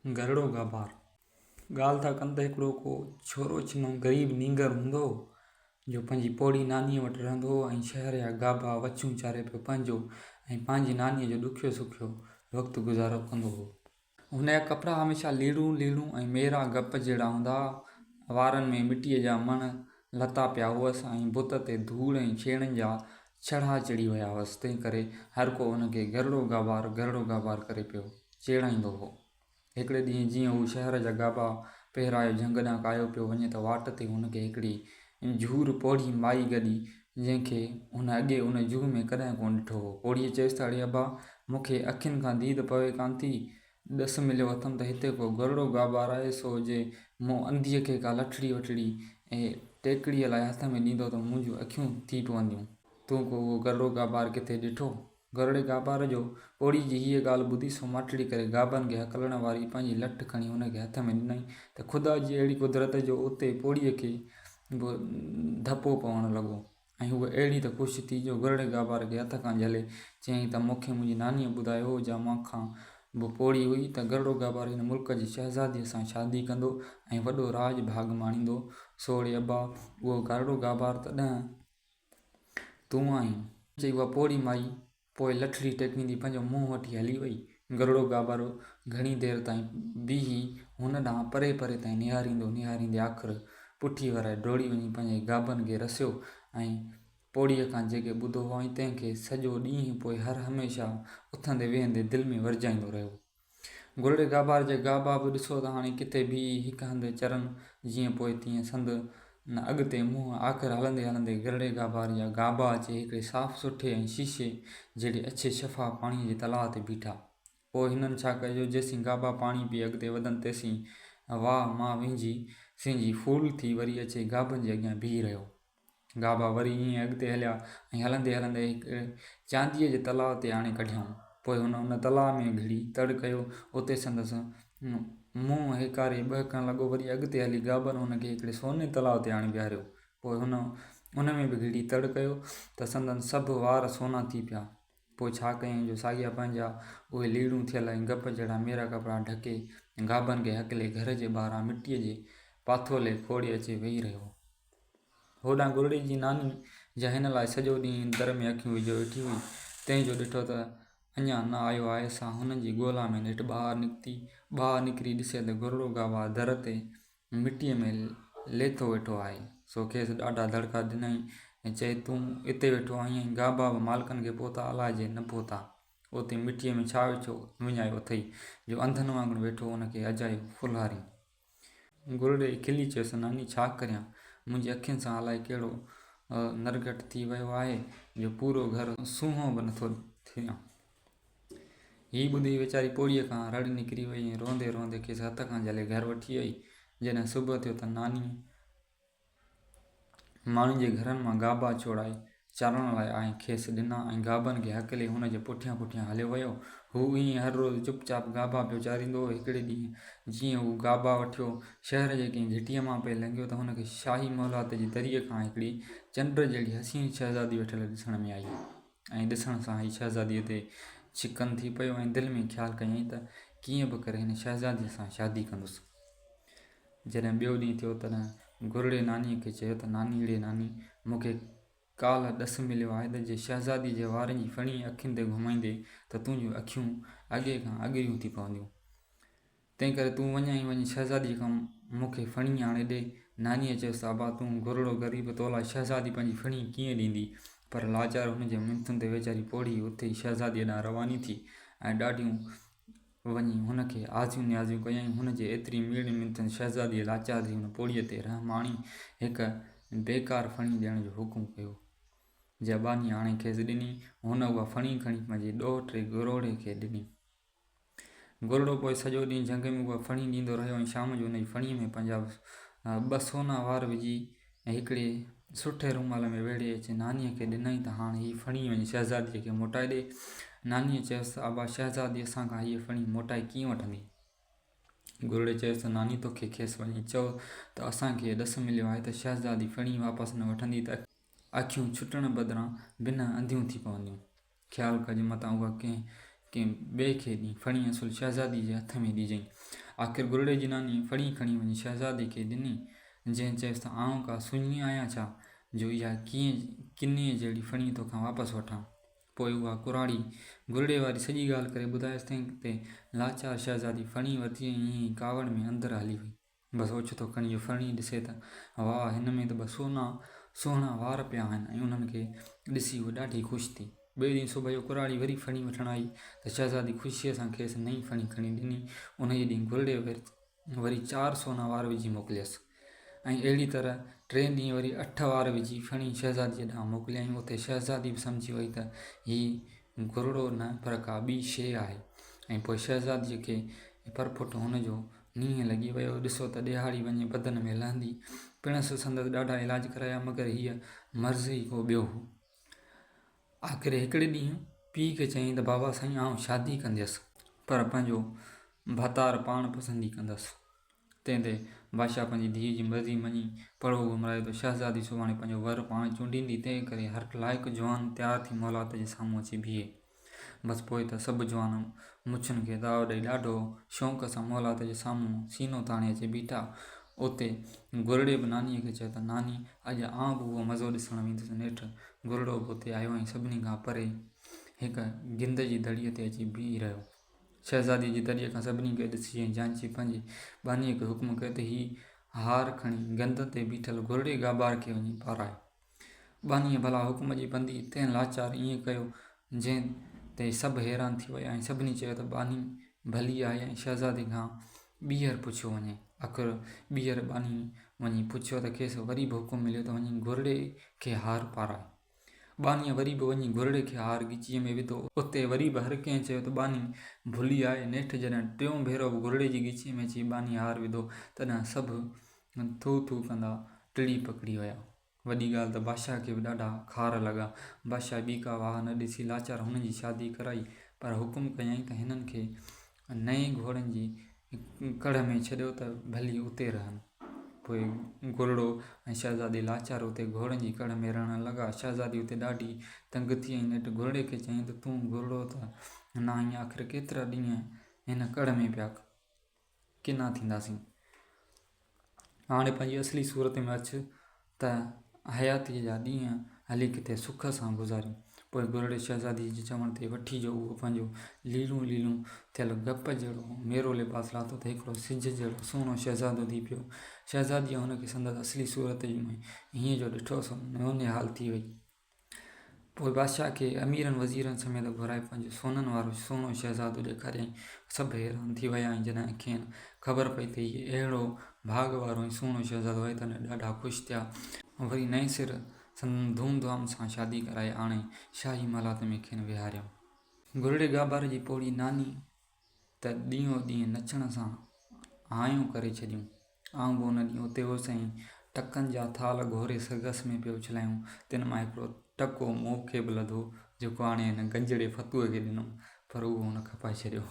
گرڙو گابار. ڳالهه ٿا ڪن ته هڪڙو ڪو ڇورو ڇنو غريب نينگر هوندو هو، جو پنهنجي پوڙهي نانيء وٽ رهندو هو ۽ شهر جا گابا وڇون چاري پيو پنهنجو ۽ پنهنجي نانيء جو ڏکيو سکيو وقت گذارو ڪندو هو. هن جا ڪپڙا هميشه ليڙون ليڙون ۽ ميرا گپ جهڙا هوندا ها. وارن ۾ مٽيء جا مڻ لتا پيا هئس ۽ بت تي ڌوڙ ۽ ڇيڻن جا ڇڙها چڙهي ويا هئس، تنهنڪري هرڪو هن کي گرڙو گابار، گرڙو گابار ڪري پيو چيڙائيندو هو. هڪڙي ڏينهن جيئن هو شهر جا گابا پهرايو جهنگ ڏانهن ڪاهيو پيو وڃي ته واٽ تي هن کي هڪڙي جهور پوڙهي مائي گڏي، جنهن کي هن اڳي ان جوء ۾ ڪڏهن ڪونه ڏٺو هو. پوڙهيء چيس ته اڙي ابا، مون کي اکين کان ديد پوي ڪانه ٿي. ڏس مليو اٿم ته هتي ڪو گرڙو گابار آهي، سو جي مون انڌيء کي ڪا لٺڙي وٺڙي ۽ ٽيڪڙيء لاء هٿ ۾ ڏيندو ته منهنجون اکيون ٿي پونديون. تون ڪو اهو گرڙو گابار ڪٿي ڏٺو؟ گرڙي گابار جو پوڙهي جي هيء ڳالهه ٻڌي سو ماٺڙي ڪري گابن کي هڪلڻ واري پنهنجي لٺ کڻي هن کي هٿ ۾ ڏنائين ته خدا جي اهڙي قدرت جو اتي پوڙهيء کي به ڌپو پوڻ لڳو. ۽ هوء اهڙي ته خوش ٿي جو گرڙي گابار کي هٿ کان جهلي چيائين ته مون کي منهنجي نانيء ٻڌايو هو، جا مان کان به پوڙهي هئي، ته گرڙو گابار هن ملڪ جي شهزاديء سان شادي ڪندو ۽ وڏو راڄ ڀاڳ ماڻيندو. سو اڙي ابا، اهو گرڙو گابار تڏهن تون آهين؟ چئي اها پوڙهي مائي پوء لٺڙي ٽيڪيندي پنهنجو منهن وٺي هلي وئي. گرڙو گابارو گهڻي دير تائين بيهي هن ڏانهن پري پري تائين نهاريندو نهاريندي آخر پٺي ورائي ڊوڙي وڃي پنهنجي گابن کي رسيو ۽ پوڙهيء کان جيڪي ٻڌو هئائين تنهن کي سڄو ڏينهن پوء هر هميشه اٿندي ويهندي دل ۾ ورجائيندو رهيو. گرڙي گابار جي گابا به ڏسو ته هاڻي ڪٿي بيهي هڪ هنڌ چرن، جيئن پوء تيئن سند نه اڳتي منهن. آخر هلندي هلندي گرڙي گابار جا گابا اچي هڪڙي صاف سٺي ۽ شيشي جهڙي اڇي شفاف پاڻيء جي تلاء تي بيٺا. پوء هنن ڇا ڪيو جو جيسين گابا پاڻي پي اڳتي وڌن تيسين واهه مان وهنجي سهنجي ڦول ٿي وري اچي گابن جي اڳيان بيهي رهيو. گابا وري ائين اڳتي هليا ۽ هلندي هلندي هڪ چانديء جي تلاء تي آڻي ڪڍيائون. پوء هن ان تلاء ۾ گهڙي تڙ ڪيو. اتي سندس منهن هيڪاري ٻهڪڻ لڳو. وري اڳتي هلي گابن هن کي هڪڙي سوني تلاء تي آڻي بيهاريو. پوء هن ان ۾ به گهڙي تڙ ڪيو ته سندن سڀ وار سونا ٿي پيا. پوء ڇا ڪيائين جو ساڳيا پنهنجا اهي ليڙون ٿيل ۽ گپ جهڙا ميرا ڪپڙا ڍڪي گابن کي هڪلي گهر جي ٻاهران مٽيء جي پاٿولي کوڙي اچي ويهي رهيو. هوڏانهن گرڙي جي ناني، جا هن لاء سڄو ڏينهن در ۾ اکيون وجهيو ويٺي هئي، تنهن جو ڏٺو ته اڃا نه آيو آهي، سا هن جي ڳولا ۾ نيٺ ٻاهر نڪتي. ٻاهر نڪري ڏسي ته گرڙو گاوا در تي مٽيء ۾ ليٿو ويٺو آهي، سو کيس ڏاڍا دڙڪا ڏنائين ۽ چئي، تون اتي ويٺو آهين ۽ گابا به مالڪن کي پهتا، الائجي نه پهتا. اتي مٽيء ۾ ڇا وڇو وڃايو اٿئي، جو انڌن وانگر ويٺو ان کي اجايو ڦلهارين. گرڙي کلي چيس، ناني ڇا ڪريان، منهنجي اکين سان الائي ڪهڙو نرگهٽ ٿي ويو آهي، جو پورو گهر سونهون به نٿو ٿيان. هي ٻڌي ويچاري پوڙهيء کان رڙ نڪري وئي ۽ روئندي روئندي کيس هٿ کان جهلي گهر وٺي آئي. جڏهن صبح ٿيو ته نانيء ماڻهن جي گهرن مان گابا ڇوڙائي چارڻ لاء آڻي کيس ڏنا ۽ گابن کي هڪلي هن جي پٺيان پٺيان هليو ويو. هو ائين هر روز چپ چاپ گابا پيو چاريندو هو. هڪڙي ڏينهن جيئن هو گابا وٺيو شهر جي ڪنهن گهٽيء مان پئي لنگهيو ته هن کي شاهي محلات جي دريء کان هڪڙي چنڊ جهڙي حسين شهزادي ويٺل ڏسڻ ۾ آئي. ۽ ڏسڻ سان ئي شهزاديء تي ڇڪن ٿي پيو ۽ دل ۾ خيال ڪيائين ته ڪيئن به ڪري هن شهزاديء سان شادي ڪندس. جڏهن ٻيو ڏينهن ٿيو تڏهن گرڙي نانيء کي چيو ته ناني ڙي ناني، مون کي ڪالهه ڏس مليو آهي ته جي شهزاديء جي وارن جي ڦڻي اکين تي گهمائيندين ته تنهنجون اکيون اڳي کان اڳريون ٿي پونديون. تنهنڪري تون وڃ ۽ وڃي شهزاديء کان مون کي ڦڻي آڻي ڏي. نانيء چيس ته ابا تون گهرڙو غريب، تو لاء شهزادي پنهنجي ڦڻي ڪيئن ڏيندي؟ پر لاچار هن جي منٿن تي ويچاري پوڙهي اٿي شهزاديء ڏانهن رواني ٿي ۽ ڏاڍيون وڃي هن کي آزيون نيازيون ڪيائين. هن جي ايتري ميڙ منٿن شهزاديء لاچار ٿي هن پوڙهيء تي رحم آڻي هڪ بيڪار ڦڻي ڏيڻ جو حڪم ڪيو. جا ٻانهي آڻي کيس ڏني. هن اها ڦڻي کڻي پنهنجي ڏوهٽي گروڙي کي ڏني. گرڙو پوء سڄو ڏينهن جهنگ ۾ اها ڦڻي ڏيندو رهيو ۽ شام جو انهيء ڦڻيء ۾ پنهنجا ٻه سونا وار وجهي ۽ هڪڙي سٺي رومال ۾ ويڙهي اچي نانيء کي ڏنائين ته هاڻ هيء ڦڻي وڃي شهزاديء کي موٽائي ڏي. نانيء چيس ته ابا شهزادي اسان کان هيء ڦڻي موٽائي ڪيئن وٺندي؟ گرڙي چيس ته ناني توکي کيس وڃي چئو ته اسان کي ڏس مليو آهي ته شهزادي ڦڻي واپس نه وٺندي ته اکيون ڇٽڻ بدران بنهه انڌيون ٿي پونديون. خيال ڪج متان اها ڪنهن ڪنهن ٻئي کي ڏين. ڦڻي اصل شهزادي جي هٿ ۾ ڏجئين. آخر گرڙي جي نانيء ڦڻي کڻي وڃي شهزادي کي ڏني، جنهن چيس ته آئون ڪا سڃي آهيان ڇا، جو اها ڪنيء جهڙي ڦڻي توکان واپس وٺان. پوء اها ڪراڙي گرڙي واري سڄي ڳالهه ڪري ٻڌايس، تنهن تي لاچار شهزادي ڦڻي ورتي ۽ ائين ئي ڪاوڙ ۾ اندر هلي وئي. بس اوچتو کڻي جو ڦڻي ڏسي ته واهه هن ۾ ته ٻه سونا سهڻا وار پيا آهن ۽ انهن کي ڏسي هوء ڏاڍي خوش ٿي. ٻئي ڏينهن صبح جو ڪراڙي وري ڦڻي وٺڻ آئي ته شهزادي خوشيء سان کيس نئين ڦڻي کڻي ڏني. انهيء ڏينهن گرڙي وري چار سونا وار وجهي موڪليس ۽ اهڙي طرح ٽئين ڏينهن وري اٺ وار وجهي ڦڻي شهزاديء ڏانهن موڪليائين. اتي شهزادي به سمجهي وئي ته هي گرڙو نه پر ڪا ٻي شيء آهي ۽ پوء شهزاديء کي پرپٺ هن جو نينهن لڳي ويو. ڏسو ته ڏيهاڙي وڃي بدن ۾ لهندي. پڻس سندس ڏاڍا علاج ڪرايا، مگر هيء مرض ئي ڪو ٻيو هو. آخر هڪڙي ڏينهن پيء کي چيائين ته بابا سائين آئون شادي ڪنديس، پر پنهنجو ڀتار پاڻ پسندي ڪندس. تنهن تي بادشاهه پنهنجي ڌيء جي مرضي مڃي پڙهو گهمرايو ته شهزادي سڀاڻي پنهنجو ور پاڻ چونڊيندي، تنهن ڪري هر لائق جوان تيار ٿي محلات جي سامهون اچي بيهي. بس پوء ته سڀ جوان مڇن کي داء ڏئي ڏاڍو شوق سان محلات جي سامهون سينو تاڻي اچي بيٺا. اتي گرڙي به نانيء کي چيو ته ناني اڄ آئون به اهو مزو ڏسڻ ويندس. نيٺ گرڙو به اتي آيو ۽ سڀني کان پري هڪ گند جي دڙي تي اچي بيهي رهيو. شهزاديء جي دريء کان سڀني کي ڏسي ۽ جانچي پنهنجي ٻانهيء کي حڪم ڪيو ته هي هار کڻي گند تي بيٺل گرڙي گابار کي وڃي پارائي. ٻانهيء ڀلا حڪم جي بندي، تنهن لاچار ائين ڪيو، جنهن تي سڀ حيران ٿي ويا ۽ سڀني چيو ته ٻانهي ڀلي آهي ۽ شهزادي کان ٻيهر پڇيو وڃي. آخر ٻيهر ٻانهي وڃي پڇيو ته کيس وري به حڪم مليو ته وڃي گرڙي کي هار پارائي. ٻانهيء وري به وڃي گهرڙي کي هار ڳچيء ۾ وڌو. اتي وري به هر ڪنهن چيو ته ٻانهي ڀلي آهي. نيٺ جڏهن ٽيون ڀيرو به گهرڙي جي ڳچيء ۾ اچي ٻانهيء هار وڌو، تڏهن سڀ ٿو ٿو ڪندا ٽڙي پکڙي ويا. وڏي ڳالهه ته بادشاهه کي به ڏاڍا خار لڳا. بادشاهه ٻي ڪا واهه نه ڏسي لاچار هنن جي شادي ڪرائي، پر حڪم ڪيائين ته هنن کي نئين گهوڙن جي ڪڙهه ۾ ڇڏيو ته ڀلي اتي رهن. پوء گرڙو ۽ شهزادي لاچار اتي گهوڙن جي ڪڙهه ۾ رهڻ لڳا. شهزادي اتي ڏاڍي تنگ ٿي ۽ نيٺ گرڙي کي چيائين ته تون گرڙو ته ناهين، آخر ڪيترا ڏينهن هن ڪڙهه ۾ پيا ڪنا ٿينداسين. هاڻي پنهنجي اصلي صورت ۾ اچ ته حياتيء جا ڏينهن هلي ڪٿي سک سان گذاريون. پوء گرڙي شهزادي جي چوڻ تي وٺي جو اهو پنهنجو ليلون ليلون ٿيل گپ جهڙو ميرو لباس لاٿو ته هڪڙو سج جهڙو سهڻو شهزادو ٿي پيو. شهزاديء هن کي سندس اصلي صورت ۾ هيئن جو ڏٺو سو نونهال ٿي وئي. پوء بادشاهه کي اميرن وزيرن سميت گهرائي پنهنجو سونن وارو سهڻو شهزادو ڏيکاريائين. سڀ حيران ٿي ويا ۽ جڏهن کين خبر پئي ته هيء اهڙو ڀاڳ وارو ۽ سهڻو شهزادو آهي تڏهن ڏاڍا خوش ٿيا. وري نئين سر سندن ڌوم ڌام سان شادي ڪرائي آڻي شاهي محلات ۾ کين ويهاريائون. گرڙي گابار جي پوڙهي ناني ته ڏينهون ڏينهن نچڻ سان هانيون ڪري ڇڏيون. آئون به ان ڏينهن اتي هوس ۽ ٽڪن جا ٿالهه گهوري سرگس ۾ پئي اڇلايون. تن مان هڪڙو ٽڪو مون کي به لڌو، جيڪو آڻي هن گنجڙي فتوء کي ڏنم، پر اهو هن کپائي ڇڏيو.